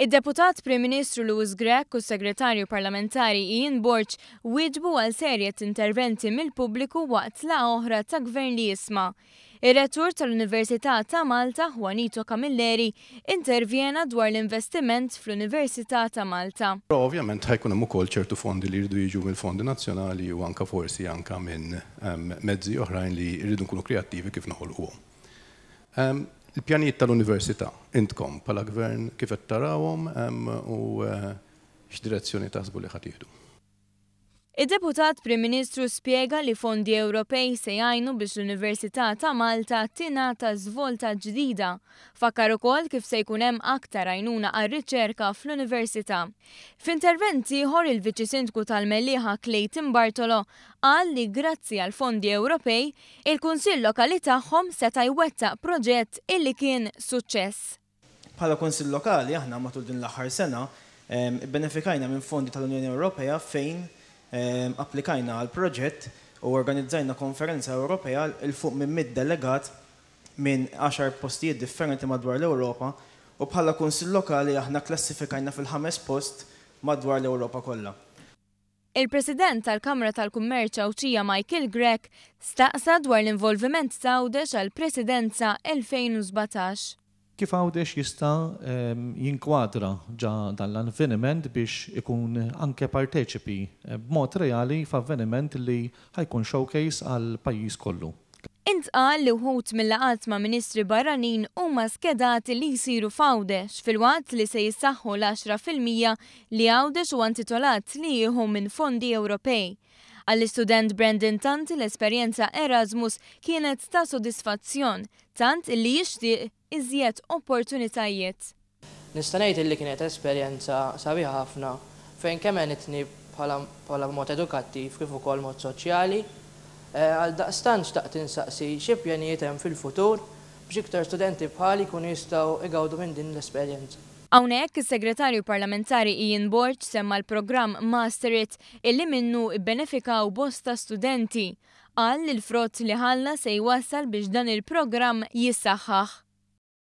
Id-Deputat Prim Ministru Louis Grech u s-Segretarju Parlamentari Ian Borg wieġbu għal serje t'interventi mill-pubbliku waqt laqgħa oħra ta' Gvern li Jisma'. Ir-Rettur tal-Università ta' Malta, Juanito Camilleri, intervjena dwar l-investiment fl-Università ta' Malta. Però ovvjament ħa jkun hemm ukoll ċertu fondi li jridu jiġu mill-fondi nazzjonali u anke forsi anke minn mezzi oħrajn li rridu nkunu kreattivi kif noħolquhom. Il-pjanijiet tal-Università, intkom bħala Gvern kif qed tarawhom u x'direzzjoni taħsbu li ħa tieħdu? Id-Deputat Prim Ministru spjega li fondi Ewropej se jgħinu biex l-Università ta' Malta tingħata żvolta ġdida. Fakkar ukoll kif se jkun hemm aktar għajnuna għar-riċerka fl-Università. F'intervent ieħor il-Viċi Sindku tal-Mellieħa Clayton Bartolo qal li grazzi għall-fondi Ewropej, il-Kunsill Lokali tagħhom seta' jwettaq proġett illi kien suċċess. Bħala Kunsill Lokali aħna matul din l-aħħar sena bbenefikajna minn fondi tal-Unjoni Ewropea fejn applikajna għal proġett u organizzajna konferenza Ewropea 'l fuq minn 100 delegat minn għaxar postijiet differenti madwar l-Ewropa u bħala Kunsill Lokali aħna kklassifikajna fil-ħames post madwar l-Ewropa kollha. Il-President tal-Kamra tal-Kummerċ Għawdxija Michael Grech staqsa dwar l-involviment t'Għawdex għall-Presidenza 2017. Kif Għawdex jista' jinkwadra ġa dan l-avveniment biex ikun anke parteċipi b'mod reali f'avveniment li ħa jkun showcase għall-pajjiż kollu. Intqal li wħud mil-laqgħat ma' Ministri barranin huma skedati li jsiru f'Għawdex filwaqt li se jissaħħu l-10% li Għawdex huwa intitolat li jieħu minn fondi Ewropej. Għall-istudent Brandon Tanti l-esperjenza Erasmus kienet ta' sodisfazzjon tant illi jixtieq iżjed opportunitajiet. Nista' ngħid illi kienet esperjenza sabiħa ħafna fejn kemm għenitni bħala bħala mod edukattiv kif ukoll mod soċjali. Għaldaqstant xtaqt insaqsi xi pjanijiet hemm fil-futur biex iktar studenti bħali jkunu jistgħu jgawdu minn din l-esperjenza. Hawnhekk is-Segretarju Parlamentari Ian Borg semma l-programm Master It illi minnu bbenefikaw bosta studenti. Qal li l-frott li ħalla se jwassal biex dan il-programm jissaħħaħ.